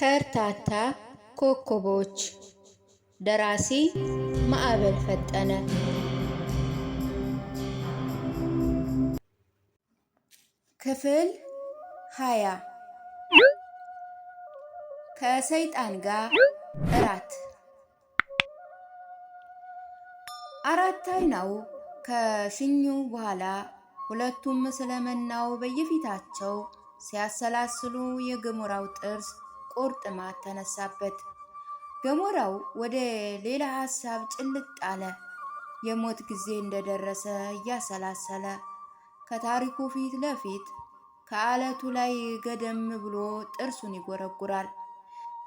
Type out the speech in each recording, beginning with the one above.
ከርታታ ኮከቦች። ደራሲ ማዕበል ፈጠነ። ክፍል 20። ከሰይጣን ጋር እራት። አራት አይናው ከሽኙ በኋላ ሁለቱም ስለመናው በየፊታቸው ሲያሰላስሉ የገሞራው ጥርስ ቁርጥማት ተነሳበት። ገሞራው ወደ ሌላ ሀሳብ ጭልጥ አለ። የሞት ጊዜ እንደደረሰ እያሰላሰለ ከታሪኩ ፊት ለፊት ከአለቱ ላይ ገደም ብሎ ጥርሱን ይጎረጉራል።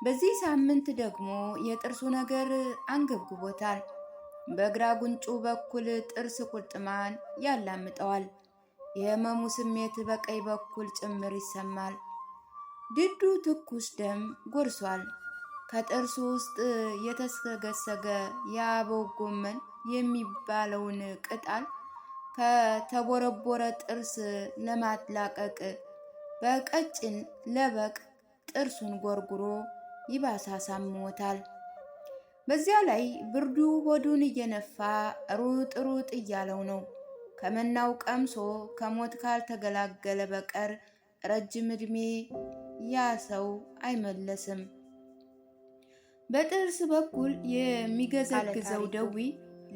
በዚህ ሳምንት ደግሞ የጥርሱ ነገር አንገብግቦታል። በግራ ጉንጩ በኩል ጥርስ ቁርጥማን ያላምጠዋል። የህመሙ ስሜት በቀኝ በኩል ጭምር ይሰማል። ድዱ ትኩስ ደም ጎርሷል። ከጥርሱ ውስጥ የተሰገሰገ የአበው ጎመን የሚባለውን ቅጠል ከተቦረቦረ ጥርስ ለማላቀቅ በቀጭን ለበቅ ጥርሱን ጎርጉሮ ይባሳሳምሞታል። በዚያ ላይ ብርዱ ሆዱን እየነፋ ሩጥ ሩጥ እያለው ነው። ከመናው ቀምሶ ከሞት ካልተገላገለ በቀር ረጅም ዕድሜ ያ ሰው አይመለስም። በጥርስ በኩል የሚገዘግዘው ደዌ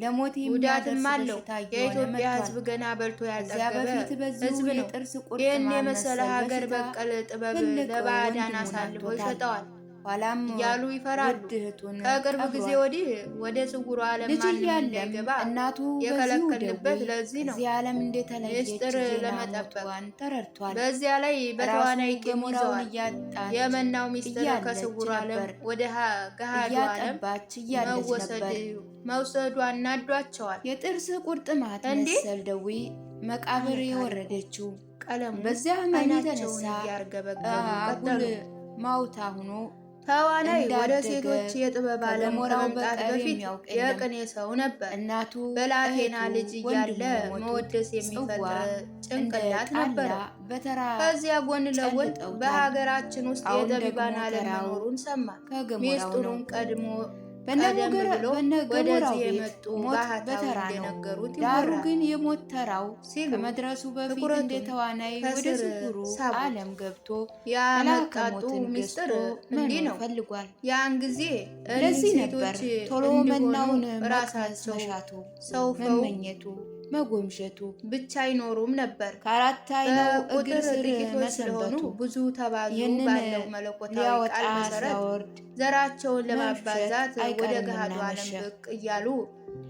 ለሞት ጉዳትም የሚያደርስ አለው። በሽታ እየሆነ የኢትዮጵያ መጥቷል። ሕዝብ ገና በልቶ ከዚያ ያልጠገበ በፊት በዚሁ ሕዝብ ነው። የጥርስ ይህን ቁርጥማት የመሰለ መሰል ሀገር በሽታ በቀል ጥበብ ትልቅ ለባዕዳን ወንድሙን አሳልፎ አጥቶታል። ይሸጠዋል ኋላም እያሉ ይፈራሉ። ውድ እህቱን ከቅርብ ጊዜ ቀብሯል። ወዲህ ወደ ስውሩ ዓለም ልጅ ማንም እያለም እንዳይገባ እናቱ በዚሁ ደዌ የከለከልንበት ለዚህ ነው፣ ከዚህ ዓለም እንደተለየች ምስጢር ዜና ለመጠበቅ። ሞቷን ተረድቷል። በዚያ ላይ ራሱ በተዋናይ ቂም ገሞራውን ይዘዋል። እያጣች የመናው ምስጢር እያለች ከስውሩ ዓለም ነበር። ወደ ገሃዱ ዓለም እያጠባች እያለች ነበር። መውሰዱ አናዷቸዋል። የጥርስ ቁርጥማት እንዴ መሰል ደዌ መቃብር አለ ታሪኩ። የወረደችው ቀለሙ በዚያ ህመም አይናቸውን የተነሳ እያርገበገቡ አጉል ቀጠሉ። ማውታ ሆኖ ተዋናይ ወደ እንዳደገ ሴቶች የጥበብ ዓለም ከገሞራው ከመምጣት በቀር በፊት የሚያውቅ የለም። የቅኔ ሰው ነበር። እናቱ፣ በላቴና እህቱ፣ ልጅ እያለ ወንድሙ ሞቱ። መወደስ ጽዋ የሚፈጥር እንደ ጭንቅላት ጣላ ነበረው። በተራ ከዚያ ጎን ለጎን ጨልጠውታል። በሀገራችን ውስጥ አሁን ደግሞ የጠቢባን ዓለም ተራው መኖሩን ሰማ። ከገሞራው ነው። ሚስጥሩን ቀደም ብሎ በነገሞራው ወደዚህ ቤት የመጡ ሞት ባህታዊ በተራ ነው። እንደነገሩት ዳሩ ይወራል ግን የሞት ተራው ሲሉ ከመድረሱ በፊት እንደ ትኩረቱን ተዋናይ ወደ ከስር ስውሩ ሳቡት። ዓለም ገብቶ መልአከ ያመጣጡ ሞትን ገዝቶ ሚስጥር እንዲህ መኖር ነው። ፈልጓል። ያን ጊዜ እኒህ ለዚህ ነበር ሴቶች ቶሎ እንዲሆኑ መናውን መቅመስ ራሳቸው መሻቱ፣ ሰውፈው መመኘቱ፣ መጎምዠቱ፣ ብቻ አይኖሩም ነበር። ከአራት አይናው እግር በቁጥር ስር ጥቂቶች ስለሆኑ መሰንበቱ፣ ብዙ ተባዙ ይህንን ባለው መለኮታዊ ሊያወጣ ቃል መሰረት ሲያወርድ ዘራቸውን መምሸት ለማባዛት ወደ አይቀርምና ገሃዱ ዓለም መሸ። ብቅ እያሉ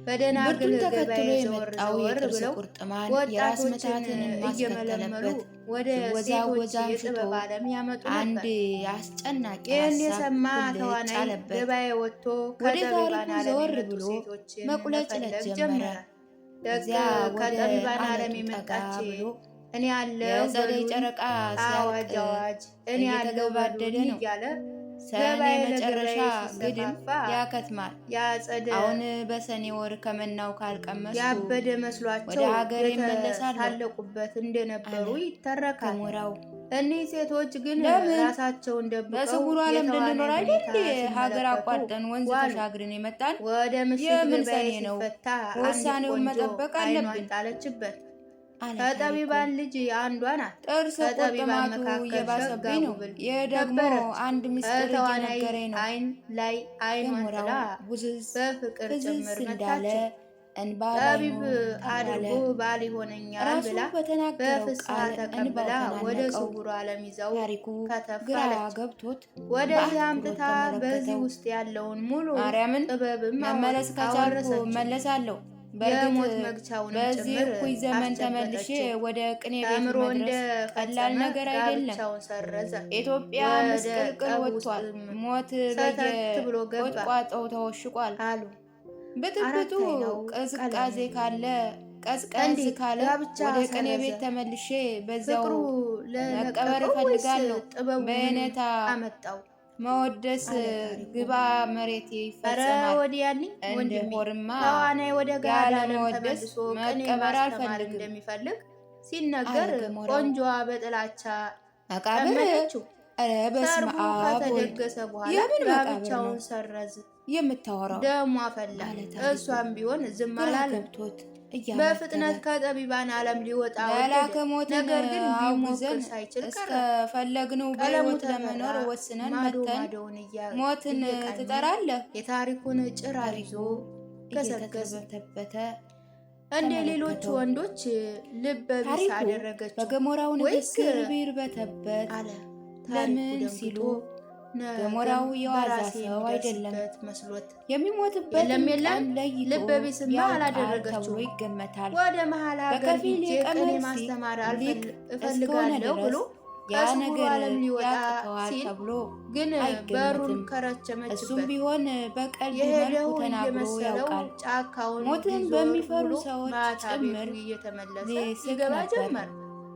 በደናግል ብርዱን ገበያ ተከትሎ ዘወር የመጣው ዘወር የጥርስ ብለው ቁርጥማን የራስ ወጣቶችን ምታትን እየመለመሉ ማስከተለበት። ወደ ሴቶች ሲወዛወዝ አምሽቶ የጥበብ ዓለም ያመጡ አንድ ነበር። አስጨናቂ ይህን ሀሳብ የሰማ ብልጭ ተዋናይ አለበት። ገበያ ወጥቶ ወደ ከጠቢባን ታሪኩ ዓለም ዘወር የመጡ ብሎ ሴቶችን መቁለጭለጭ መፈለግ ጀመረ። ጀመረ። ደግ እዚያ ወደ ከጠቢባን ዓለም አለቱ ጠጋ የመጣች ብሎ እኔ አለው የጸደይ በሉኝ፣ ጨረቃ አዋጅ ሲያልቅ አዋጅ፣ እኔ አለው እየተገባደደ በሉኝ ነው። እያለ ሰኔ ገበያ መጨረሻ ለገበያ ግድም ሲሰፋፋ ያከትማል። ያጸደ አሁን በሰኔ ወር ከመናው ካልቀመስኩ ያበደ ወደ መስሏቸው ሀገር እመለሳለሁ የተሳለቁበት እንደነበሩ አለ ይተረካል። ገሞራው። እኒህ ሴቶች ግን ለምን ራሳቸውን ደብቀው በስውሩ ዓለም ልንኖር የተዋናይ አይደል ሁኔታ እንዴ? ሀገር ሲመለከቱ አቋርጠን ወንዝ ዋሉ። ተሻግረን የመጣን ወደ ምሽት የምን ገበያ ሰኔ ነው? ሲፈታ አንዲት ውሳኔውን ቆንጆ መጠበቅ አይኗን አለብን ጣለችበት። አለ ታሪኩ። ከጠቢባን ልጅ አንዷ ናት። ጥርስ ከጠቢባን ቁርጥማቱ መካከል ሸጋ እየባሰብኝ ነው። ጉብል ይህ ደግሞ ነበረች። አንድ ምስጢር ከተዋናይ እየነገረኝ ነው። አይን ላይ አይኗን ገሞራው ጥላ ውዝዝ በፍቅር ፍዝዝ ጭምር እንዳለ መታችው። እንባ ጠቢብ ባይኑ ተባለ። አድርጎ ባል ይሆነኛል ራሱ ብላ በተናገረው በፍስሐ ቃል እንባው ተቀብላ ወደ ተናነቀው። ስውሩ ዓለም ይዛው ታሪኩ ከተፍ ግራ አለች። ገብቶት ወደዚህ በአትኩሮት አምጥታ በዚህ ተመለከተው። ውስጥ ያለውን ሙሉ ማርያምን ጥበብም መመለስ ከቻልኩ አወረሰችው። እመለሳለሁ። በእርግጥ የሞት መግቻውንም በዚህ ጭምር እኩይ ዘመን ተመልሼ አስጨበጠችው። ወደ ቅኔ ቤት ተምሮ መድረስ ቀላል እንደፈጸመ ነገር አይደለም። ጋብቻውን ሰረዘ። ኢትዮጵያ ወደ ምስቅልቅል ጠብ ወጥቷል። ውስጥም ሞት ሰተት ብሎ ገባ በየቁጥቋጦው ተወሽቋል። አሉ። ብጥብጡ አራት አይናው ቅዝቃዜ ቀለሙ ካለ ቀዝቀዝ እንዴት ካለ ጋብቻ ወደ ቅኔ ሰረዘ? ቤት ተመልሼ በዚያው ፍቅሩ መቀበር ለለቀቀው ወይስ እፈልጋለሁ። ጥበቡ ምን በየኔታ አመጣው? መወደስ አለ ታሪኩ። ግባ መሬት ኧረ ይፈጸማል። ወዲያልኝ እንደ ወንድሜ ሆርማ ተዋናይ ወደ ገሃድ ዓለም ያለመወደስ ተመልሶ ቅኔ መቀበር ማስተማር አልፈልግም እንደሚፈልግ አለ ሲነገር ገሞራው። ቆንጆዋ በጥላቻ መቃብር ጠመደችው። ኧረ በስመ ሰርጉ አብ ወልድ፣ ከተደገሰ በኋላ የምን መቃብር ነው ጋብቻውን ሰረዝ። የምታወራው? ደሟ ፈላ። አለ ታሪኩ እሷም ቢሆን ዝም ግራ አላለም። ገብቶት እያማተበ። በፍጥነት ከጠቢባን ዓለም ሊወጣ መልአከ ወደደ። ሞትን ነገር ግን ቢሞክር አውግዘን ሳይችል እስከ ቀረ። ፈለግነው ቀለሙ በሕይወት ተፈራ። ለመኖር ወስነን ማዶ መተን ማዶውን ሞትን እየቃኘ ትጠራለህ? የታሪኩን ጭራ ታሪኩ ይዞ ገሰገሰ። እየተርበተበተ እንደ ሌሎች ተመለከተው። ወንዶች ልበ ቢስ ታሪኩ አደረገችው በገሞራው ወይስ ንግግር ቢርበተበት አለ። ታሪኩ ለምን ደንግጦ ሲሉ ነገም ገሞራው የዋዛ በራሴ ሰው አይደለም። የሚደርስበት መስሎት የሚሞትበትን የለም የለም፣ ቀን ለይቶ ልበ ቢስማ ያውቃል አላደረገችውም። ተብሎ ይገመታል። ወደ መሀል ሀገር በከፊል ሂጄ ቅኔ የቀመር ማስተማር ሊቅ እስከሆነ እፈልጋለሁ ድረስ ብሎ ያ ከስውሩ ነገር ዓለም ሊወጣ ያቅተዋል ሲል ተብሎ ግን በሩን አይገመትም። እሱም ከረቸመችበት። ቢሆን በቀልድ መልኩ የሄደው ተናግሮ እየመሰለው ያውቃል። ጫካውን ሞትን ቢዞር በሚፈሩ ውሎ ሰዎች ማታ ጭምር ቤቱ እየተመለሰ ሊስቅ ይገባ ነበር። ጀመር።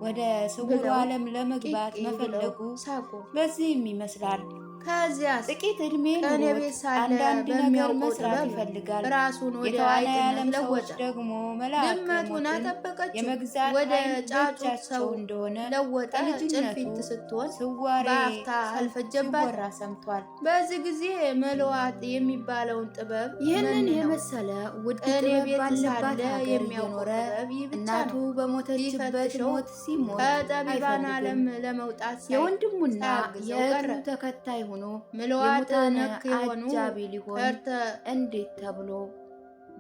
ወደ ስውሩ ብለው ዓለም ለመግባት ቂቂ ብለው መፈለጉ ሳቁ። በዚህም ይመስላል። ከዚያስ ጥቂት ዕድሜ ቅኔ ኑሮት ቤት ሳለ አንዳንድ ነገር በሚያውቀው መስራት ጥበብ ይፈልጋል። ራሱን ወደ የተዋናይ አይጥነት ዓለም ሰዎች ለወጠ። ደግሞ መልአከ ድመቱን ሞትን አጠበቀችው፣ የመግዛት ወደ ኃይል ጫጩት በእጃቸው ሰው እንደሆነ ለወጠ። ከልጅነቱ ጭልፊት ስትሆን ስዋሬ በአፍታ አልፈጀባትም። ሲወራ ሰምቷል። በዚህ ጊዜ መለዋጥ የሚባለውን ጥበብ ይህንን መንነው። የመሰለ ውድ ቅኔ ጥበብ ቤት ባለባት ሳለ ሀገር የሚያውቀው እየኖረ ጥበብ ይህ ብቻ እናቱ ነው። በሞተችበት ሊፈትሸው ሞት ሲሞት ከጠቢባን አይፈልግም። ዓለም ለመውጣት የወንድሙና ሳያግዘው የእህቱ ቀረ። ተከታይ ሆኖ ምልዋጥ የሙታን ነክ የሆኑ አጃቢ ሊሆን እንዴት ተብሎ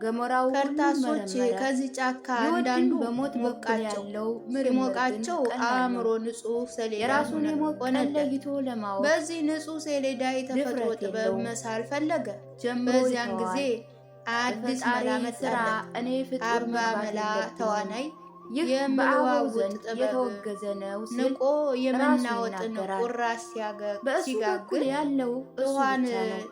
ገሞራው ሁሉን ከርታሶች መረመረ። ከዚህ ጫካ የወንድም አንዳንዱ በሞት በኩል ሞቃቸው። ያለው ምርምር ግን ሲሞቃቸው ቀላል ነው። አእምሮ ንጹሕ ሰሌዳ የራሱን የሞት ቀን ሆነለት። ለይቶ ለማወቅ በዚህ ንጹሕ ሰሌዳ የተፈጥሮ ድፍረት ጥበብ የለውም። መሳል ፈለገ። ጀምሮ በዚያን ጊዜ ይተዋል። አዲስ በፈጣሪ መላ ስራ መጣለት። እኔ ፍጡር አባ መግባት መላ የለብኝም፣ ተዋናይ ይህ በአበው የምልዋውጥ ዘንድ ጥበብ የተወገዘ ነው ሲል ንቆ ራሱ የመናወጥን ይናገራል። ቁራሽ በእሱ በኩል ሲጋግር ያለው እሱ ትኋን ብቻ ነው።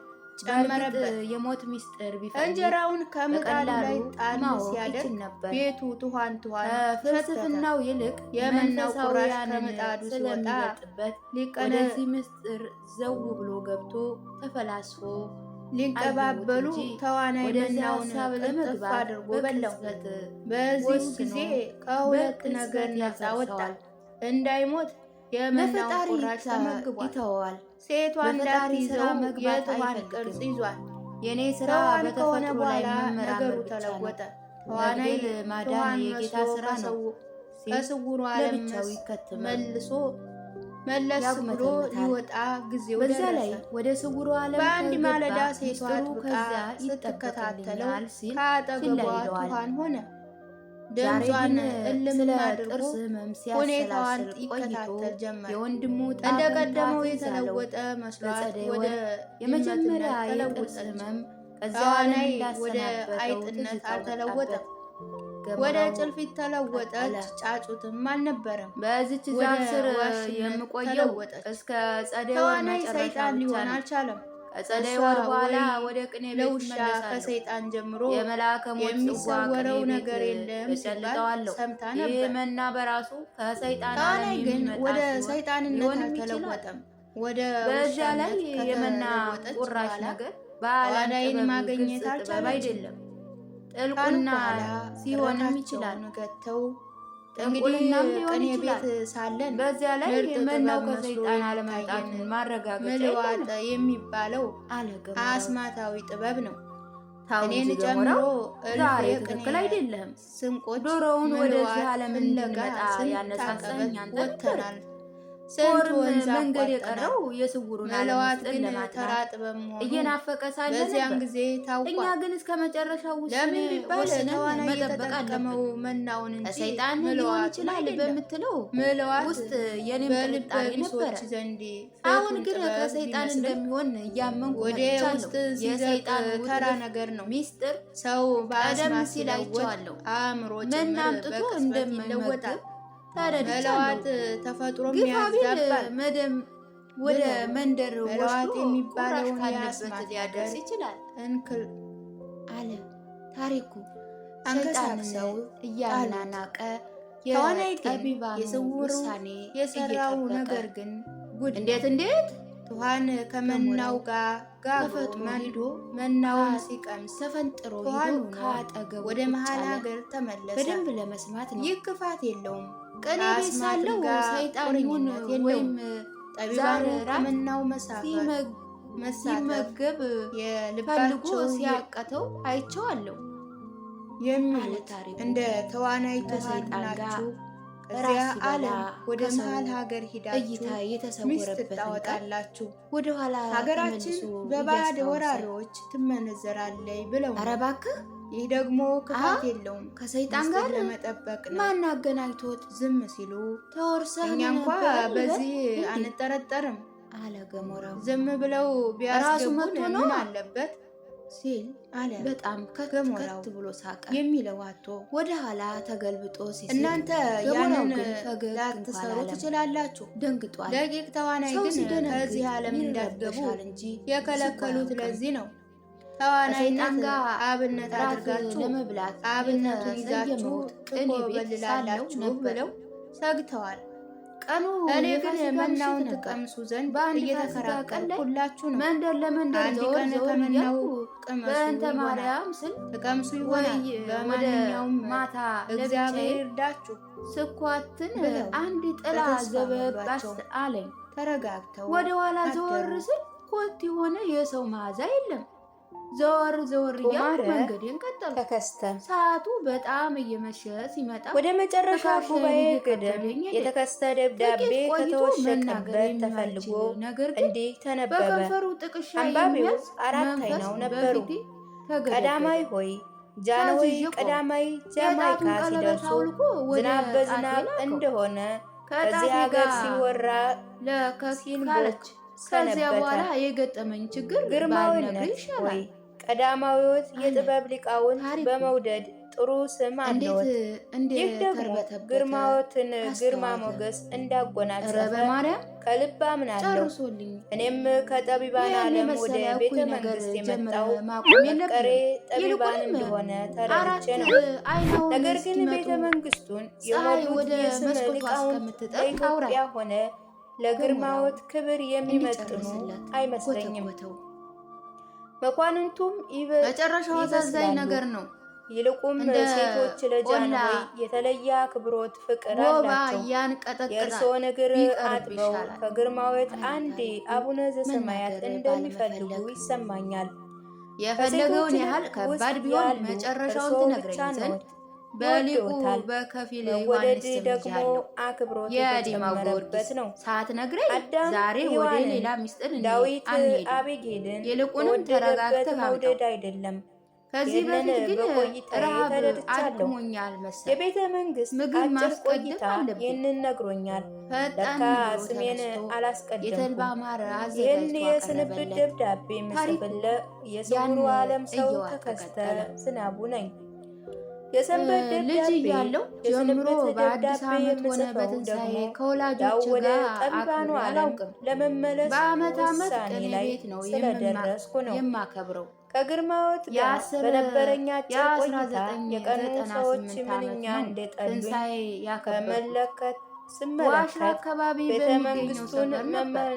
በእርግጥ ጨመረበት። የሞት ምስጢር ቢፈልግ እንጀራውን ከምጣዱ በቀላሉ ላይ ጣል ማወቅ ይችል ሲያደርግ ነበር። ቤቱ ትኋን ትኋን ሸተተ። ከፍልስፍናው ይልቅ የመናው ቁራሽ መንፈሳዊያንን ከምጣዱ ሲወጣ ስለሚበልጥበት ሊቀነ ወደዚህ ምስጢር ዘው ብሎ ገብቶ ተፈላስፎ አየሁት ሊንቀባበሉ እንጂ ተዋናይ ወደዚያ መናውን ሀሳብ ቅልጥፍ ለመግባት አድርጎ በላው። በቅጽበት በዚሁ ወስኖ ጊዜ ከሁለት ነገር በቅጽበት ነፃ ወጣ። ያፈርሰዋል። እንዳይሞት የመናውን ለፈጣሪ ቁራሽ ተመግቧል። ይተወዋል። ሴቷ በፈጣሪ ስራ እንዳትይዘው መግባት የትኋን አይፈልግም። ቅርጽ ይዟል። የእኔ ስራ ትኋን ከሆነ በተፈጥሮ ላይ በኋላ መመራመር ነገሩ ብቻ ነው፣ ተለወጠ። ተዋናይ መግደል ማዳን ትኋን የጌታ መስሎ ስራ ነው ሲል ከስውሩ ዓለም ለብቻው ይከትማል፣ መልሶ መለስ ብሎ ያጉመተምታል። ሊወጣ ጊዜው በዛ ላይ ደረሰ። ወደ ስውሩ ዓለም በአንድ ከገባ ማለዳ ሴቷ ምስጢሩ አጥብቃ ከዚያ ስትከታተለው ይጠበቅልኛል ሲል ከአጠገቧ ችላ ይለዋል። ትኋን ሆነ። ዛሬ ድምጿን ግን እልም ስለ አድርጎ ጥርስ ህመም ሁኔታዋን ሲያሰላስል ቆይቶ ይከታተል ጀመር። የወንድሙ ዕጣ እንደ ፈንታ ቀደመው ትዝ አለው። የተለወጠ መስሏት በጸደይ ወደ ወር የመጀመሪያ ድመትነት የጥርስ ተለወጠች። ህመም ከዚያ ዓለም ተዋናይ ወደ እንዳሰናበተው አይጥነት ትዝታው አልተለወጠም፣ መጣበት። ወደ ገሞራው ጭልፊት ቀጠለ። ተለወጠች። ጫጩትም አልነበረም፣ በዚች ወደ ዛፍ ስር ዋሽነት የምቆየው ተለወጠች። እስከ ጸደይ ወር ተዋናይ መጨረሻ ሰይጣን ብቻ ሊሆን ነው። አልቻለም። ከጸደይ እሷ ወር በኋላ ወይ ወደ ቅኔ ቤት ለውሻ እመለሳለሁ። ከሰይጣን ጀምሮ የመልአከ ሞት ጽዋ ቅኔ የሚሰወረው ቤት ነገር የለም ሲባል እጨልጠዋለሁ። ሰምታ ይህ ነበር። መና በራሱ ከሰይጣን ዓለም ተዋናይ ግን የሚመጣ ወደ ሲሆን ሰይጣንነት ሊሆንም ይችላል። አልተለወጠም። ወደ በዚያ ላይ ውሻነት የመና ከተለወጠች ቁራሽ በኋላ ነገር በዓለም ተዋናይን ጥበብ ግልጽ ማግኘት ጥበብ አልቻለችም። አይደለም፣ ካሉ ጥልቁና በኋላ ሲሆንም ይችላል፣ ጥረታቸውን ገተው እንግዲህ ጥንቁልናም ሊሆን ቅኔ ይችላል። ቤት ሳለን በዚያ ላይ ምርጥ መናው ጥበብ መስሎ ከሰይጣን አለመምጣቱን የሚታየን ማረጋገጫ ምልዋጥ የለንም የሚባለው አለ ገሞራው። አስማታዊ ጥበብ ነው። ተው እኔን እንጂ ጨምሮ ገሞራው፣ እልፍ ዛሬ የቅኔ ትክክል አይደለህም። ስንቆች ዶሮውን ወደዚህ ምልዋጥ ዓለም ፍለጋ እንድንመጣ ስንት ያነሳሳኝ አቀበት አንተ ነበርክ። ወጥተናል፣ ስንት ፎርም ወንዝ መንገድ አቋርጠናል። የቀረው የስውሩን ዓለም ምልዋጥ ምስጢር ግን ተራ ለማጥናት ጥበብ መሆኑ እየናፈቀ ሳለ በዚያን ነበር። ጊዜ እኛ ታውቋል። ግን እስከ መጨረሻው ለምን ቢባል ወስነን ተዋናይ መጠበቅ የተጠቀመው አለብን። መናውን እንጂ ከሰይጣን ሊሆን ምልዋጡን ይችላል አይደለም። በምትለው ምልዋጥ ውስጥ የኔም በልበ ጥርጣሬ ነበረ። ቢሶች ዘንድ አሁን ፍቱን ግን ጥበብ ከሰይጣን ቢመስልም እንደሚሆን እያመንኩ ወደ መጥቻለሁ። ውስጥ ሲዘልቅ የሰይጣን ተራ ውጥንፍ ነገር ነው። ሚስጥር ሰው ቀደም በአስማት ሲል ሲለወጥ አይቼዋለሁ። አእምሮ መና ጭምር አምጥቶ በቅጽበት እንደማይመግብ ይለወጣል። ተረድቻለሁ። መለዋጥ ተፈጥሮም ግፋ ቢል ያዛባል መደም ወደ ብለው መንደር መለዋጥ ወስዶ ቁራሽ የሚባለውን ካለበት የአስማት ሊያደርስ ነገር ይችላል እንክል አለ ታሪኩ ሰይጣንን አንከሳክሰው ጣሉት። እያናናቀ ተዋናይ ግን የጠቢባኑ የስውሩ ውሳኔ የሰራው እየጠበቀ ነገር ግን ጉድ ነው። እንዴት እንዴት ትኋን ከመናው ገሞራው ጋር ጋግሮ ተፈጥሮ ሂዶ መናውን ሲቀምስ ተፈንጥሮ ሂዶ ትኋን ሆኖ ከአጠገቡ ወደ ቁጭ መሃል አለ። ሀገር ተመለሰ። በደንብ ለመስማት ነው። ይህ ክፋት የለውም፣ ቅኔ ቤት ከአስማትም ሳለው ጋር ሰይጣን ይሁን ቁርኝነት ወይም የለውም። ጠቢባኑ ዛሬ እራት ከመናው መሳተፍ ሲመገብ ፈልጎ የልባቸው ሲያቀተው አይቼዋለሁ አለ የሚሉት ታሪኩ። እንደ ተዋናይ ከሰይጣን ጋር ትሆናላችሁ። እራት ከዚያ ሲበላ ዓለም ወደ ከሰው መሃል ሀገር እይታ ሂዳችሁ ሚስት የተሰወረበትን ቀን ታወጣላችሁ። ወደ ኋላ ሀገራችን ተመልሶ በባዕድ እያስታወሰ ወራሪዎች ትመነዘራለች ብለው ኧረ ነው። እባክህ ይህ ደግሞ አ ክፋት የለውም፣ ከሰይጣን ሚስጥር ጋር ለመጠበቅ ነው። ማን አገናኝቶት ዝም ሲሉ ተወርሰህ እኛ እንኳ ነበረ ልበል በዚህ እንዴ? አንጠረጠርም፣ አለ ገሞራው። ዝም ብለው ራሱ ቢያስገቡን መጥቶ ምን ነዋ አለበት ሲል አለ በጣም ከት ገሞራው ከት ብሎ ሳቀ። የሚለው አቶ። ወደ ኋላ ተገልብጦ ሲስቅ እናንተ ገሞራው ያንን ግን ፈገግ እንኳን ላትሰሩ አላለም። ትችላላችሁ። ደንግጧል። ደቂቅ ተዋናይ ሰው ግን ሲደነግጥ ከዚህ ዓለም እንዳትገቡ ይረበሻል እንጂ ስቆ የከለከሉት አያውቅም። ለዚህ ነው። ከሰይጣን ተዋናይነት ጋር አብነት እራት አድርጋችሁ ለመብላት አብነቱን ይዛችሁ የተሰየመው ቅኔ ቤት ሳለው ትኮበልላላችሁ ነበር። ብለው ሰግተዋል። ቀኑ እኔ ግን የፋሲካ ምሽት መናውን ነበር። ትቀምሱ ዘንድ በአንድ ፋሲካ ቀን ላይ እየተከራከርኩላችሁ ነው። መንደር ለመንደር አንድ ዘወር ቀን ዘወር ከመናው እያልኩ ቅመሱ በእንተ ይሆናል ማርያም ስል ትቀምሱ ወይ ይሆናል። ወደ በማንኛውም ማታ እግዚአብሔር ለብቻዬ ይርዳችሁ ስኳትን ብለው አንድ ጥላ በተስፋ ዘበብ ሞሏቸው። አለኝ። ተረጋግተው ወደ ኋላ ዘወር አደሩ። ስል ኮት የሆነ የሰው መዓዛ የለም። ዘወር ዘወር እያልኩ ጦማረ መንገዴን ቀጠልኩ። ተከስተ ሰዓቱ በጣም እየመሸ ሲመጣ ወደ መጨረሻ ትከሻዬን ጉባኤ ግድም እየከበደኝ ሄደ። የተከስተ ደብዳቤ ጥቂት ቆይቶ መናገር ከተወሸቀበት ተፈልጎ የማይችል ነገር ግን እንዲህ ተነበበ። በከንፈሩ ጥቅሻ አንባቢው የሚያዝ አራት መንፈስ አይናው ነበሩ። በፊቴ ተገደገደ። ቀዳማዊ ሆይ ጃንሆይ ታዝዤ ቆምኩ። ቀዳማዊ ጃማይካ የጣቱን ቀለበት ሲደርሱ አውልቆ ወደ ዝናብ ጣቴ በዝናብ ላከው። እንደሆነ ከጣቴ ከዚህ ሀገር ጋር ሲወራ ለከክ ሲንቦክ አለች። ከዚያ ሰነበተ። በኋላ የገጠመኝ ችግር ባልነግርህ ግርማዊነት ሆይ ይሻላል ቀዳማዊዎት አለ የጥበብ ሊቃውንት ታሪኩ። በመውደድ ጥሩ ስም እንዴት አለዎት። ይህ ደግሞ እንደተርበተበተ ግርማዎትን ግርማ አስተዋለ። ሞገስ ኧረ እንዳጎናጸፈ በማርያም ከልብ አምናለሁ። ጨርሶልኝ። እኔም ከጠቢባን ይህን ዓለም ወደ የመሰለ ቤተ እኩይ ነገር መንግስት ጀምረህ የመጣው ማቆም መፍቀሬ የለብንም። ጠቢባን ይልቁንም እንደሆነ አራት ተረድቼ ነው። አይናውን ነገር ግን እስኪመጡ ቤተ መንግስቱን ፀሐይ የሞሉት ወደ የስም መስኮቷ ሊቃውንት እስከምትጠልቅ ለኢትዮጵያ አውራኝ። ሆነ ለግርማዎት ክብር የሚመጥኑ እንዲጨርስለት አይመስለኝም። ጎተጎተው። መኳንንቱም መጨረሻው አሳዛኝ ይበስላሉ። ነገር ነው። ይልቁም እንደ ሴቶች ቆላ ለጃንሆይ የተለየ አክብሮት ፍቅር ወባ አላቸው። ያንቀጠቅጣል። የእርስዎን እግር ቢቀርብ አጥበው ይሻላል ከግርማዊት አለ አንዴ ታሪኩ። አቡነ ዘሰማያት መናገር እንደሚፈልጉ ባለመፈለግ ይሰማኛል። የፈለገውን ከሴቶች ያህል ውስጥ ከባድ ቢሆን ያሉ መጨረሻውን እርስዎ ብቻ ትነግረኝ ዘንድ ነዎት። በሊቁ ይወድዎታል። በከፊል መወደድ ዮሐንስ ስም ደግሞ ይዣለሁ። አክብሮት የዲማው የተጨመረበት ጊዮርጊስ ነው። ሳትነግረኝ አዳም ዛሬ ወደ ሔዋንን፣ ሌላ ምስጢር ዳዊት አንሄድም። አቤጌልን ይልቁንም በወደደበት ተረጋግተህ አምጣው። መውደድ አይደለም። ከዚህ ይህንን በፊት ግን በቆይታዬ ረሃብ ተረድቻለሁ። አድክሞኛል መሰል የቤተ መንግስት ምግብ አጭር ማስቀደም ቆይታ አለብኝ። ይህንን ነግሮኛል። ፈጠን ለካ ብሎ ስሜን ተነስቶ የተልባ አላስቀደምኩም። ማር ይህን አዘጋጅቶ የስንብት አቀረበለት። ደብዳቤ ታሪኩ የምጽፍልህ የስውሩ ያን ዓለም ሰው እየዋጠ ተከስተ ቀጠለ። ዝናቡ ነኝ። የሰንበት ልጅ ደብዳቤ እያለሁ ጀምሮ የስንብት በአዲስ ደብዳቤ ዓመት ሆነ የምጽፈው በትንሣኤ ደግሞ ያው ከወላጆች ወደ ጋር ጠቢባኑ አክብሬ ዓለም አላውቅም። ለመመለስ በዓመት ዓመት ውሳኔ ቅኔ ላይ ቤት ነው ስለደረስኩ ነው። የማከብረው። ከግርማዎት ጋር የአስር በነበረኝ አጭር የአስራ ቆይታ ዘጠኝ የቀኑ ዘጠና ሰዎች ስምንት ዓመት ምንኛ ነው እንደጠሉኝ ትንሣኤ ያከበርኩት። ከመለከት ዋሽራ ስመለከት አካባቢ ቤተ በሚገኘው መንግስቱን ሰፈር ነበር።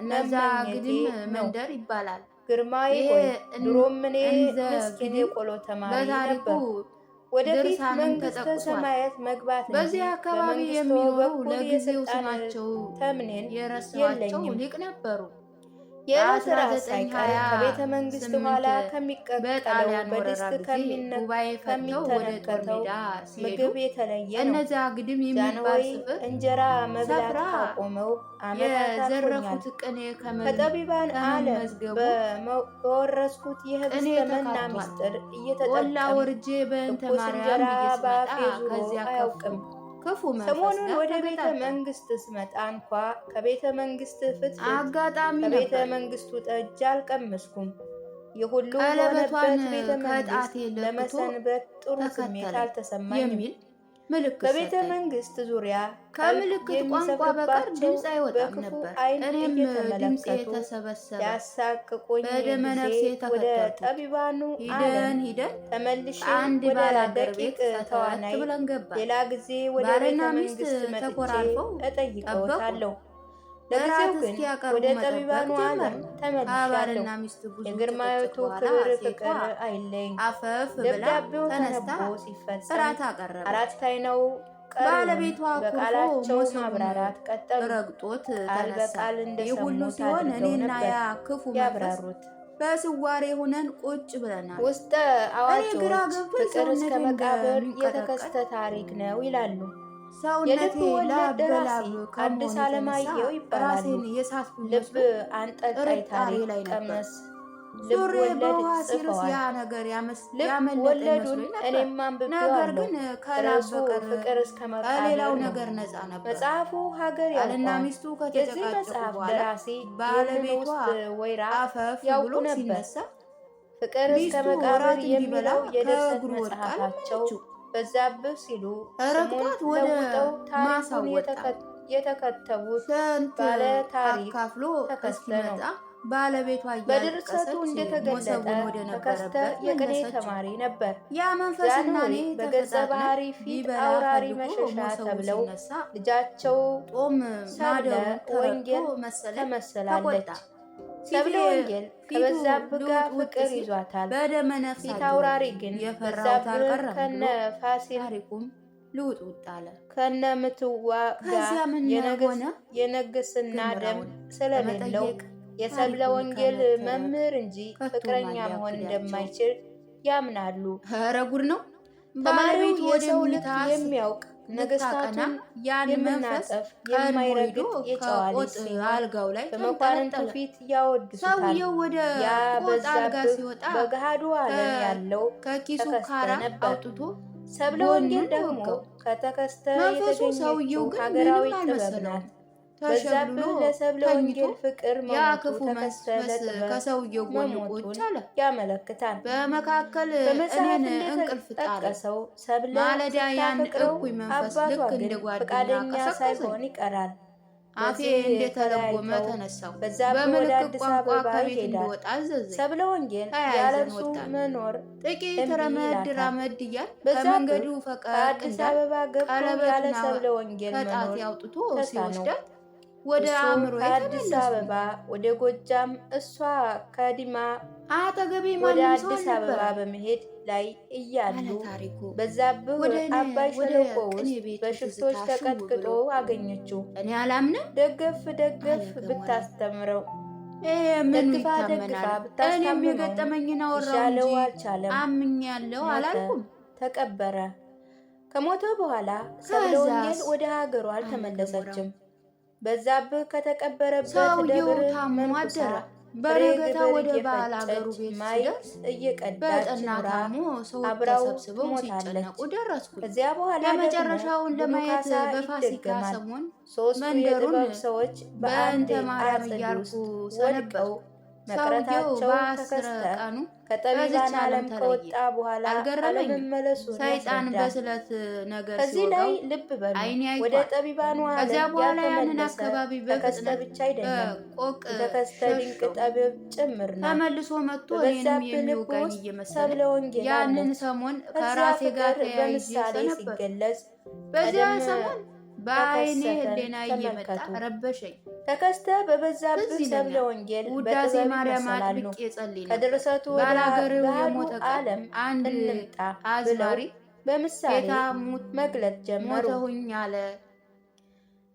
እነዛ መመኘቴ ግድም ነው። መንደር ይባላል። ግርማዬ ይሄ ሆይ ድሮም እኔ እንዘ ምስኪን ግድም የቆሎ ተማሪ በታሪኩ ነበርኩ። ወደፊት ድርሳንም መንግስተ ተጠቅሷል። ሰማያት መግባት እንጂ በዚህ አካባቢ በመንግስቶ የሚኖሩ በኩል ለጊዜው የስልጣን ስማቸው ተምኔን የረሳኋቸው የለኝም። ሊቅ ነበሩ። የዕለት ራት ሳይቀር ከቤተ መንግስት በ1928 ኋላ ከሚቀቀለው በጣሊያን ወረራ በድስት ጊዜ ጉባኤ ፈተው ወደ ጦር ከሚተነከተው ሜዳ ሲሄዱ ምግብ የተለየ ነው። እነዛ ግድም የሚባል ጃንሆይ ስፍር እንጀራ መብላት ሰፍራ ካቆመው ዓመታት አልፎኛል። የዘረፉት ቅኔ ከጠቢባን ዓለም ከመመዝገቡ በወረስኩት ቅኔ የህብስተ መና ተካቷል። ምስጢር ቆላ እየተጠቀምኩ ወርጄ በእንተ ትኩስ ማርያም እንጀራ ብዬ ስመጣ በአፌ ዙሮ ከዚያ አያውቅም። ክፉ መንፈስ ሰሞኑን ጋር ወደ ቤተ ተገጣጠምኩ። መንግስት ስመጣ እንኳ ከቤተ መንግስት ፍትፍት አጋጣሚ ከቤተ ነበር። መንግስቱ ጠጅ አልቀመስኩም። ይህ ሁሉ ቀለበቷን በሆነበት ቤተ መንግስት ከጣቴ ለክቶ ለመሰንበት ጥሩ ስሜት ተከተለኝ አልተሰማኝም። የሚል ምልክት በቤተ ሰጠኝ። መንግስት ዙሪያ ቀልብ ከምልክት ቋንቋ በቀር የሚሰፍርባቸው ድምፅ አይወጣም በክፉ ነበር። ዓይን እኔም ድምፄ እየተመለከቱ ተሰበሰበ። ያሳቅቁኝ በደመ ጊዜ ነፍሴ ወደ ተከተልኩት። ጠቢባኑ ዓለም ሂደን ሂደን ተመልሼ አንድ ወደ ባላገር ቤት ደቂቅ ሰተት ተዋናይ ብለን ገባን። ሌላ ጊዜ ወደ ባልና ቤተ ሚስት መንግስት መጥቼ ተኮራርፈው ጠበቁን። እጠይቀዎታለሁ። ለጊዜው እራት ግን እስኪያቀርቡ ወደ መጠበቅ ጠቢባኑ ዓለም ጀመርን። ተመልሻለሁ። ከባልና ሚስት ብዙ ጭቅጭቅ የግርማዊቱ በኋላ ክብር ሴቷ ፍቅር አይለኝ። አፈፍ ብላ ደብዳቤው ተነስታ ተነቦ ሲፈጸም እራት አቀረበች። አራት አይናው ቀሪውን ባለቤቷ አኩርፎ በቃላቸው መሶቡን ማብራራት ቀጠሉ። ረግጦት ቃል ተነሳ። በቃል ይህ ሁሉ እንደሰሙት ሲሆን አድርገው እኔና ነበር ያ ክፉ መንፈስ ያብራሩት። በስዋሬ ሆነን ቁጭ ብለናል። ውስጠ እኔ ግራ አዋቂዎች ገብቶኝ ፍቅር እስከ ሰውነቴ መቃብር እንደሚንቀጠቀጥ የተከስተ ታሪክ ነው ይላሉ። ሰውነቴ የልብ ወለድ ላብ ደራሲ በላብ አዲስ ከመሆኑ የተነሳ አለማየሁ ይባላሉ። ራሴን የሳትኩ ልብ መስሎ አንጠልጣይ ጥርጣሬ ታሪክ ላይ ነበር። ቀመስ ልብ ሱሬ ወለድ በውሃ ሲርስ ጽፈዋል። ያ ነገር ልብ ያመለጠኝ ወለዱን መስሎኝ ነበር። እኔም ነገር አንብቤዋለሁ። ግን ከላብ ርዕሱ በቀር ፍቅር እስከ ከሌላው መቃብር ነው። ነገር ነፃ ነበር። መጽሐፉ ሀገር ባልና ያውቀዋል። ሚስቱ የዚህ ከተጨቃጨቁ መጽሐፍ በኋላ ደራሲ ይህንን ባለቤቷ ውስጥ ወይራ አፈፍ ያውቁ ብሎ ነበር። ሲነሳ ፍቅር እስከ ሚስቱ መቃብር እራት እንዲበላ የሚለው የድርሰት ከእግሩ ወድቃ መጽሐፋቸው ለመነችው። በዛብህ ሲሉ ስሙን ረግጧት ወደ ለውጠው ማሳው ታሪኩን ወጣ። የተከተቡት ስንት ባለ ታሪክ አካፍሎ ተከስተ ነው። እስኪመጣ ባለቤቷ በድርሰቱ እያለቀሰች እንደተገለጠ መሶቡን ወደ ተከስተ ነበረበት የቅኔ መለሰችው። ተማሪ ነበር። ያ መንፈስና ጃንሆይ እኔ በገጸ ተፈጣጥነን ባህሪ ፊት ሊበላ አውራሪ ፈልጎ መሸሻ መሶቡ ተብለው ሲነሳ ልጃቸው ጦም ሰብለ ማደሩን ተረድቶ ወንጌል መሰለኝ ተመሰላለች። ተቆጣ። ሰብለ ወንጌል ፊቱ ከበዛብህ ጋር ልውጥውጥ ፍቅር ሲል ይዟታል። በደመ ነፍስ ፊት አየሁት። አውራሪ ግን የፈራሁት በዛብህ አልቀረም ከነ ብሎ ፋሲል ታሪኩም ልውጥውጥ አለ። ከነ ምትዋ ጋር ከዚያ ምን ሆነ? የነግስና ደም ገሞራውን ስለሌለው በመጠየቅ የሰብለ ታሪኩን ወንጌል ከመተረክ መምህር እንጂ ከቶ ፍቅረኛ ማን መሆን ሊያግዳቸው? እንደማይችል ያምናሉ። ኧረ ጉድ ነው! ተማሪው ባለቤቱ ወደ የሰው ልክ መኝታ የሚያውቅ ልታቀና ነገስታቱን ያን መንፈስ የምናጠፍ ቀድሞ ሄዶ የማይረግጥ የጨዋ ልጅ ከቆጥ ሲሆን አልጋው ላይ በመኳንንቱ ተንጠለጠለ። ፊት ያወድሱታል። ሰውየው ወደ ያ ቆጥ አልጋ በዛብህ ሲወጣ በገሃዱ ዓለም ያለው ከኪሱ ተከስተ ካራ ነበር። አውጥቶ ሰብለ ወንጌል ጎኑን ደግሞ ወጋው። ከተከስተ መንፈሱ የተገኘችው ሰውየው ግን ሀገራዊ ምንም ጥበብ አልመሰለውም። ናት። ተሸብሎ በዛብህ ለሰብለ ተኝቶ ወንጌል ፍቅር ያ መሞቱ ክፉ ተከስተ መንፈስ ለጥበብ ከሰውየው ጎን ቁጭ መሞቱን አለ። ያመለክታል። በመካከል በመጽሐፍ እኔን እንቅልፍ ጣለኝ። እንደተጠቀሰው ሰብለ ማለዳ ያን ስታፈቅረው እኩይ መንፈስ አባቷ ልክ ግን እንደ ጓደኛ ፈቃደኛ ቀሰቀሰኝ። ሳይሆን ይቀራል። አፌ በዚህ እንደተለጎመ ተለያይተው ተነሳሁ። በዛብህ ወደ በምልክት አዲስ ቋንቋ አበባ ከቤት ይሄዳል። እንድወጣ አዘዘኝ። ሰብለ ወንጌል ያለ ተያይዘን እርሱ ወጣን። መኖር ጥቂት እምቢ ረመድ ይላታል። ራመድ እያል በዛብህ ከመንገዱ ፈቀቅ ከአዲስ እንዳል አበባ ገብቶ ያለ ቀለበቱን ሰብለ ወንጌል ከጣቴ መኖር አውጥቶ ተሳነው። ሲወስዳት ወደ እሱ አእምሮዬ ከአዲስ ተመለስኩ። አበባ ወደ ጎጃም፣ እሷ ከዲማ አጠገቤ ወደ ማንም ሰው አዲስ አበባ አልነበረም በመሄድ ላይ አለ እያሉ ታሪኩ። በዛብህ ወደ አባይ ወደ ሸለቆ ቅኔ ውስጥ ቤቱ በሽፍቶች ትዝታ ሽው ተቀጥቅጦ ብሎ አገኘችው። እኔ አላምንም ደገፍ አለ ደገፍ ገሞራው። ብታስተምረው ይሄ ምኑ ደግፋ ደግፋ ይታመናል? እኔም ብታስታምመውም የገጠመኝን አወራው ሊሻለው እንጂ አልቻለም። አምኛለሁ ሞተ፣ አላልኩም። ተቀበረ። ከሞተ በኋላ ሰብለ ወንጌል ከዛስ ወደ ሀገሯ አለ ገሞራው። አልተመለሰችም። በዛብህ ከተቀበረበት ሰውየው ደብር ታሞ መንኩሳ አደረ። ፍሬ በነገታ ግብር ወደ ባል አገሩ እየፈጨች ቤት ማይ ሲደርስ እየቀዳች በጠና ኑራ ታሞ ሰዎች አብራው ተሰብስበው ትሞታለች። ሲጨነቁ ደረስኩኝ። ከዚያ በኋላ ደግሞ የመጨረሻውን ጉዱ ለማየት ካሳ በፋሲካ ይደገማል። ሰሞን ሶስቱ መንደሩን የጥበብ ሰዎች በአንድ በእንተ ማርያም አጽድ እያልኩ ውስጥ ወድቀው ሰነበትኩ። ሰውየው መቅረታቸው በ10 ተከስተ ቀኑ ከጠቢባን ከዚች ዓለም ዓለም ተለየ። ከወጣ በኋላ አልገረመኝም። አለመመለሱን ሰይጣን ያስረዳል። በስለት ነገር ከዚህ ላይ ሲወጋው ልብ በሉ። ዓይኔ ወደ አይቷል። ጠቢባኑ ከዚያ ዓለም በኋላ ያንን ያልተመለሰ አካባቢ ተከስተ በፍጥነት ብቻ አይደለም፣ በቆቅ የተከስተ ድንቅ ሸሸው። ጠቢብ ጭምር ነው። ተመልሶ መጥቶ እኔንም በበዛብህ ልብ የሚወጋኝ ውስጥ እየመሰለ ሰብለ ወንጌል ያንን አለች። ሰሞን ከዚያ ከራሴ ጋር ፍቅር ተያይዤ በምሳሌ ሰነበትኩ። ሲገለጽ በዚያ ቀደም ሰሞን በዓይኔ ተከሰተን ሕሊና እየመጣ ተመልከቱ። ረበሸኝ። ተከስተ በበዛብህ ትዝ ሰብለ ይለኛል። ወንጌል ውዳሴ በጥበብ ማርያም ይመሰላሉ። አጥብቄ ጸልይ ነበር። ከድርሰቱ ወደ ባላገሬው ገሃዱ የሞተ ቀን ዓለም አንድ እንምጣ ብለው አዝማሪ በምሳሌ ጌታ መግለጥ ጀመሩ። ሞተሁኝ አለ።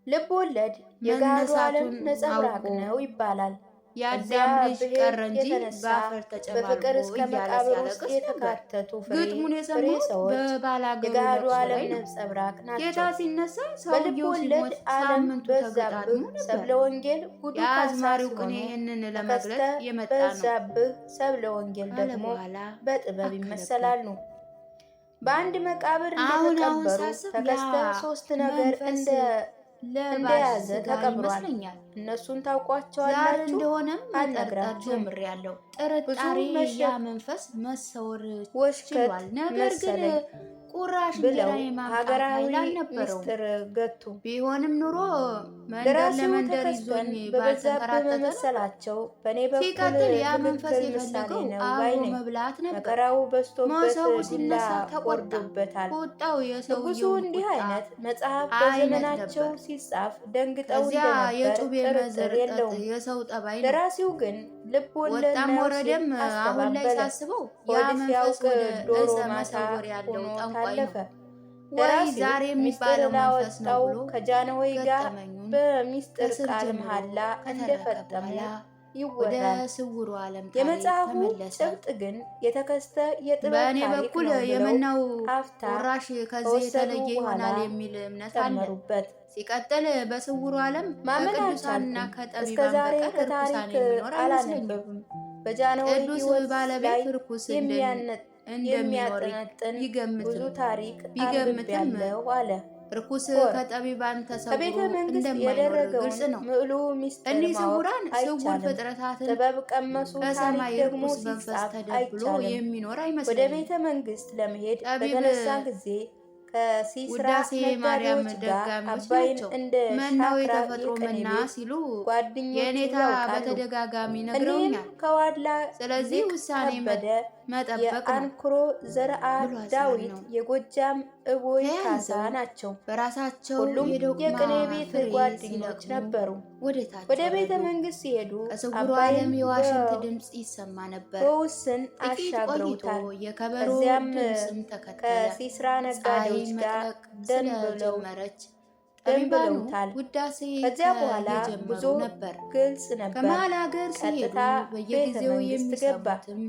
ልብ ወለድ የገሃዱ ዓለም መነሳቱን ነጸብራቅ አውቆ ነው ይባላል። ከዚያ የአዳም ልጅ ብሔር ቀረ እንጂ የተነሳ በአፈር በፍቅር ተጨማልቆ እስከ እያለ መቃብር ውስጥ ሲያለቅስ ነበር። የተካተቱ ፍሬ ግጥሙን ፍሬ የሰማሁት ሰዎች በባላገሩ የገሃዱ ለቅሶ ዓለም ላይ ነው። ነጸብራቅ ጌታ ናቸው። ሲነሳ በልብ ሰውየው ወለድ ሲሞት ዓለም ሳምንቱ በዛብህ ተገጣጥሞ ነበር። ሰብለ ወንጌል ጉዱ ካሳ የአዝማሪው ቅኔ ሲሆኑ ይህንን ተከስተ ለመግለጽ የመጣ ነው በዛብህ ሰብለ ወንጌል ካለ ደግሞ በኋላ በጥበብ አከለበት። ይመሰላሉ። በአንድ መቃብር አሁን አሁን እንደተቀበሩ ሳስብ ያ ተከስተ ሶስት ነገር መንፈስ ለባሽ እንደያዘ ስጋ ተቀብሯል። ይመስለኛል። እነሱን ዛር ታውቋቸዋላችሁ? እንደሆነም መጠርጠር አልነግራችሁም። ጀምሬያለሁ። ብዙ ጥርጣሬ ያ መሸ መንፈስ መሰወር ወሽከት ችሏል። ነገር ግን መሰለኝ ቁራሽ እንጀራ ብለው የማምጣት ሀገራዊ ኃይል አልነበረውም። ምስጢር ገቱ። ቢሆንም ኑሮ መንደር ደራሲው ለመንደር ተከስተን ይዞኝ በበዛብህ ባልተንከራተተ ነበር። መመሰላቸው በእኔ በኩል ሲቀጥል ያ መንፈስ ትክክል ምሳሌ የፈለገው ነው ባይ አብሮ ነኝ። መብላት ነበር። መከራው በዝቶበት መሶቡ ዱላ ሲነሳ ተቆጣ። ወርዶበታል። ቁጣው ንጉሱ የሰውየውን እንዲህ ቁጣ አይነት መጽሐፍ አይነት በዘመናቸው ነበር። ሲጻፍ ደንግጠው ከዚያ እንደነበር የጩቤ ጥርጥር መዘርጠጥ የለውም። የሰው ጠባይ ነው። ደራሲው ግን ልብ ወለድ ወጣም ነው ሲል ወረደም አሁን ላይ አስተባበለ። ሳስበው ያ ሆድ መንፈስ ሲያውቅ ወደ ዶሮ ዕፀ ማታ መሰወር ያለው ሆኖ ጠንቋይ ነው። ታለፈ። ወይ ደራሲው ዛሬ ሚስጥር የሚባለው መንፈስ ነው ላወጣው ብሎ ከጃንሆይ ጋር ገጠመኙን በሚስጥር ከስር ቃል ጀምሮ መሐላ ከተረከ እንደፈጠሙ በኋላ ወደ ይወራል። ስውሩ ዓለም ታሪክ የመጽሐፉ ተመለሰ። ጭብጥ ግን የተከስተ የጥበብ በእኔ ታሪክ በኩል ነው ብለው የመናው አፍታ ወራሽ ከዚህ ከወሰዱ የተለየ በኋላ ይሆናል የሚል እምነት አለ። ጨመሩበት። ሲቀጥል በስውሩ ዓለም ማመን ከቅዱሳንና አልቻልኩም። እስከ ከጠቢባን ዛሬ በቀር ርኩሳን ከታሪክ የሚኖር አይመስለኝም። አላነበብም። በጃንሆይ ቅዱስ ሕይወት ላይ ባለቤት ርኩስ እንደሚኖር የሚያጠነጥን ብዙ ይገምትም ታሪክ ቢገምትም አንብቤያለሁ አለ። ርኩስ ሆር ከጠቢባን ተሰውሮ ከቤተ መንግስት እንደማይኖር የደረገውን ግልጽ ነው። ምዕሉ ሚስጥር እኒህ ማወቅ ስውራን ስውር አይቻልም። ፍጥረታትን ጥበብ ቀመሱ ታሪክ ከሰማይ ደግሞ ርኩስ መንፈስ ሲጻፍ ተደብሎ አይቻልም። የሚኖር ወደ አይመስለኝም። ቤተ መንግስት ለመሄድ ጠቢብ በተነሳ ጊዜ ከሲስራ ውዳሴ ማርያም ነጋዴዎች ጋር ደጋሚዎች አባይን ናቸው። እንደ መናው ሻክራ የተፈጥሮ የቅኔ መና ቤት ሲሉ ጓደኞቹ የኔታ ያውቃሉ። በተደጋጋሚ እኒህም ነግረውኛል። ከዋድላ ስለዚህ ሊቅ ውሳኔ ከበደ፣ መጠበቅ ነው የአንክሮ ዘርአ ብሎ ዳዊት፣ አጽናናው። የጎጃም እቦይ ካሳ ተያይዘው ናቸው። በራሳቸው ሁሉም የዶቅማ የቅኔ ቤት ፍሬ ጓደኞች ሲለቅሙ ነበሩ። ወደ ታች ወደ ቤተ ወረዱ። መንግስት ሲሄዱ ከስውሩ አባይን ዓለም የዋሽንት ድምፅ ይሰማ ነበር። በውስን ጥቂት ቆይቶ አሻግረውታል። የከበሮ ከዚያም ድምፅም ተከተለ። ከሲስራ ፀሐይ ነጋዴዎች ጋር መጥለቅ ደንብለው ስለጀመረች ጠቢባኑ ደንብለውታል። ውዳሴ ከዚያ በኋላ የጀመሩ ጉዞ ነበር። ግልጽ ነበር። ከመሃል ሀገር ሲሄዱ ቀጥታ ቤተ በየጊዜው መንግስት ገባ። የሚሰሙትም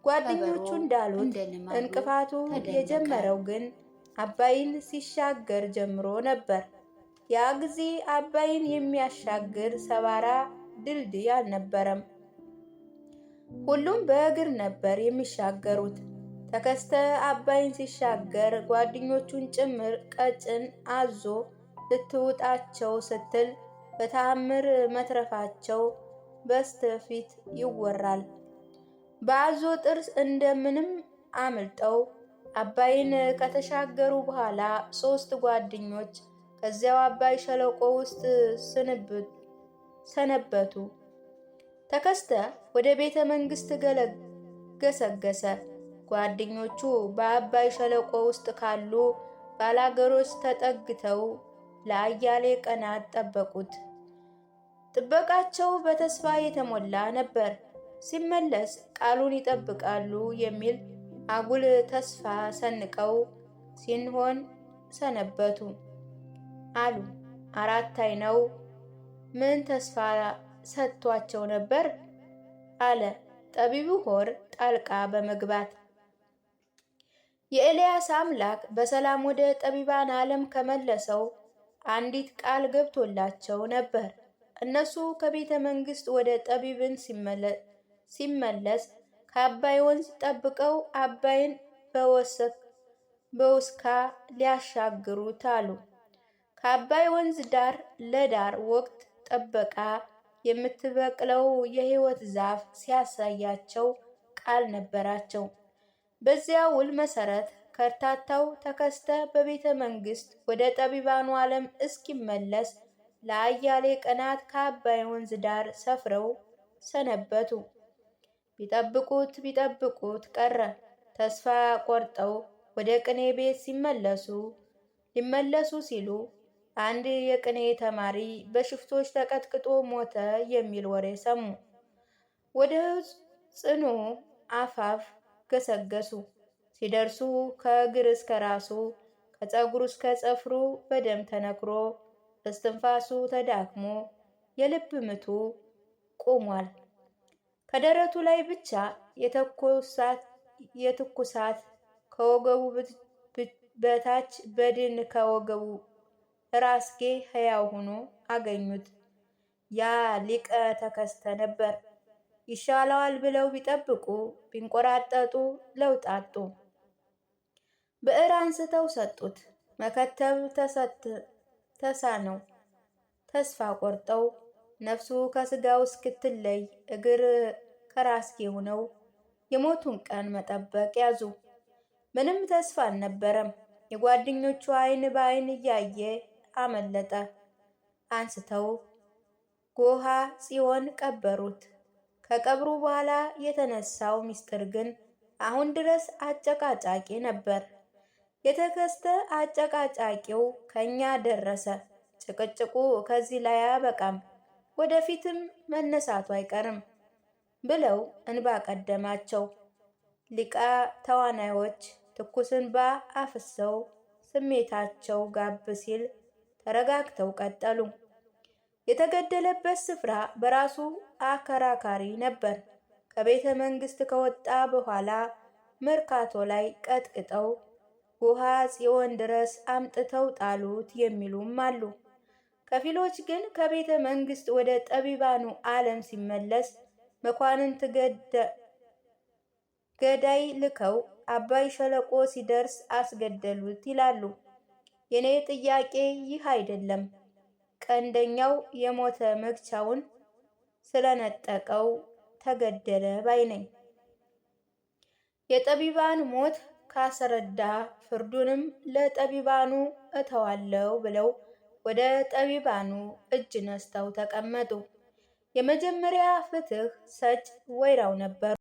ከበሮ ጓደኞቹ እንዳሉት እንደ ልማዱ እንቅፋቱ ተደነቀ። የጀመረው ግን አባይን ሲሻገር ጀምሮ ነበር። ያ ጊዜ አባይን የሚያሻግር ሰባራ ድልድይ አልነበረም። ሁሉም በእግር ነበር የሚሻገሩት። ተከስተ አባይን ሲሻገር ጓደኞቹን ጭምር ቀጭን አዞ ልትውጣቸው ስትል በተአምር መትረፋቸው በስተፊት ይወራል። በአዞ ጥርስ እንደምንም አምልጠው አባይን ከተሻገሩ በኋላ ሶስት ጓደኞች ከዚያው አባይ ሸለቆ ውስጥ ሰነበቱ። ተከስተ ወደ ቤተ መንግስት ገሰገሰ። ጓደኞቹ በአባይ ሸለቆ ውስጥ ካሉ ባላገሮች ተጠግተው ለአያሌ ቀናት ጠበቁት። ጥበቃቸው በተስፋ የተሞላ ነበር። ሲመለስ ቃሉን ይጠብቃሉ የሚል አጉል ተስፋ ሰንቀው ሲንሆን ሰነበቱ አሉ። አራት አይነው ምን ተስፋ ሰጥቷቸው ነበር? አለ ጠቢቡ ሆር ጣልቃ በመግባት። የኤልያስ አምላክ በሰላም ወደ ጠቢባን ዓለም ከመለሰው አንዲት ቃል ገብቶላቸው ነበር። እነሱ ከቤተ መንግስት ወደ ጠቢብን ሲመለስ ከአባይ ወንዝ ጠብቀው አባይን በውስካ ሊያሻግሩት አሉ። ከአባይ ወንዝ ዳር ለዳር ወቅት ጠበቃ የምትበቅለው የሕይወት ዛፍ ሲያሳያቸው ቃል ነበራቸው። በዚያ ውል መሰረት ከርታታው ተከስተ በቤተ መንግስት ወደ ጠቢባኑ ዓለም እስኪመለስ ለአያሌ ቀናት ከአባይ ወንዝ ዳር ሰፍረው ሰነበቱ። ቢጠብቁት ቢጠብቁት ቀረ። ተስፋ ቆርጠው ወደ ቅኔ ቤት ሲመለሱ ሊመለሱ ሲሉ አንድ የቅኔ ተማሪ በሽፍቶች ተቀጥቅጦ ሞተ የሚል ወሬ ሰሙ። ወደ ጽኑ አፋፍ ገሰገሱ። ሲደርሱ ከእግር እስከ ራሱ ከፀጉሩ እስከ ፀፍሩ በደም ተነክሮ እስትንፋሱ ተዳክሞ የልብ ምቱ ቆሟል። ከደረቱ ላይ ብቻ የትኩሳት ከወገቡ በታች በድን ከወገቡ ራስጌ ሕያው ሆኖ አገኙት። ያ ሊቀ ተከስተ ነበር። ይሻለዋል ብለው ቢጠብቁ ቢንቆራጠጡ ለውጥ አጡ። ብዕር አንስተው ሰጡት። መከተብ ተሳነው። ተስፋ ቆርጠው ነፍሱ ከስጋው እስክትለይ እግር ከራስጌ ሆነው የሞቱን ቀን መጠበቅ ያዙ። ምንም ተስፋ አልነበረም። የጓደኞቹ ዓይን በዓይን እያየ አመለጠ። አንስተው ጎሃ ጽዮን ቀበሩት። ከቀብሩ በኋላ የተነሳው ምስጢር ግን አሁን ድረስ አጨቃጫቂ ነበር። የተከስተ አጨቃጫቂው ከኛ ደረሰ። ጭቅጭቁ ከዚህ ላይ አያበቃም፣ ወደፊትም መነሳቱ አይቀርም ብለው እንባ ቀደማቸው። ሊቃ ተዋናዮች ትኩስ እንባ አፍሰው ስሜታቸው ጋብ ሲል ተረጋግተው ቀጠሉ። የተገደለበት ስፍራ በራሱ አከራካሪ ነበር። ከቤተ መንግስት ከወጣ በኋላ መርካቶ ላይ ቀጥቅጠው ጉሃ ጽዮን ድረስ አምጥተው ጣሉት የሚሉም አሉ። ከፊሎች ግን ከቤተ መንግስት ወደ ጠቢባኑ ዓለም ሲመለስ መኳንንት ገዳይ ልከው አባይ ሸለቆ ሲደርስ አስገደሉት ይላሉ። የኔ ጥያቄ ይህ አይደለም። ቀንደኛው የሞተ መግቻውን ስለነጠቀው ተገደለ ባይ ነኝ። የጠቢባን ሞት ካስረዳ ፍርዱንም ለጠቢባኑ እተዋለው ብለው ወደ ጠቢባኑ እጅ ነስተው ተቀመጡ። የመጀመሪያ ፍትህ ሰጭ ወይራው ነበሩ።